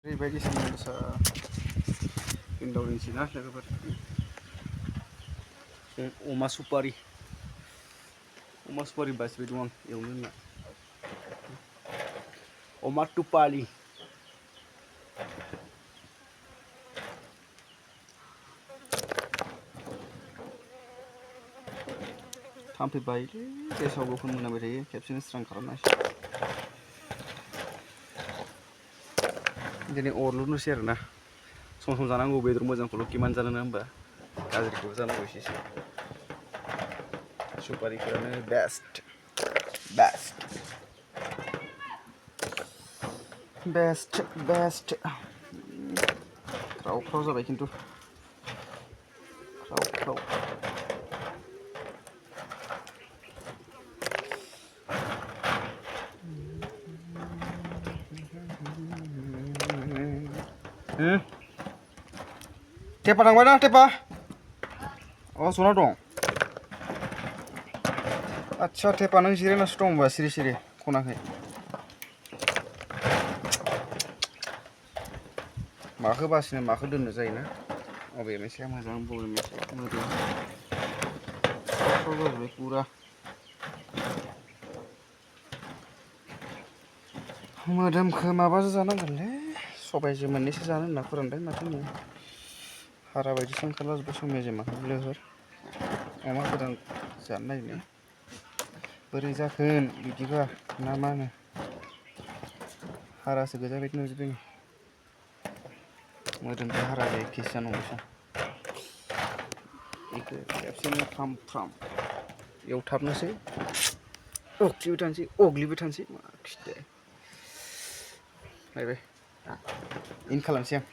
ओरैबायदि सानदोंसा इन्दावरिनोसै ना लोगोफोर अमा सुपारि बासिबाय दं आं एवनो होनना अमा टुपालि थाम्फै बायोलै गेसाव गोफोन मोनामबाय थायो खेबसेनो स्रां खालामनांसिगोन दिनै अरल'नोसै आरोना सम सम जानांगौ बेदर मोजांखौल' किमान जानो होनबा गाज्रिखौबो जानांगौ एसे सुपारिफोरानो बेस्ट ख्राव जाबाय खिन्थु ख्राव टेपा थांबाय ना टेपा अ जना दं आदसा टेपा नों जिरायनासो दं होनबा सिरि सिरि खनाखै माखौ बासिनो माखौ दोननो जायोना अबे मोनसेया मोजां बबे मोनसेया मोजां जाजोब्बाय पुरा मोदोमखौ माबासो जानांगोनलै सबायजों मोननैसो जानो होनना फोरानदों माथो नै हारा बायदिसो ओंखारलाजोब्बाय सम मेजेमा लोहोर अमा गोरान जानो नागिरनाया बोरै जाखोन बिदिबा ना मा होनो हारासो गोजा बायदि नुजोबदों मोदोमजों हाराजों एखेसो जानांगौसो बेखौ खेबसेनो फ्राम एवथाबनोसै अग्लिबाय थानोसै मा खिथो नायबाय इन खालामसै आं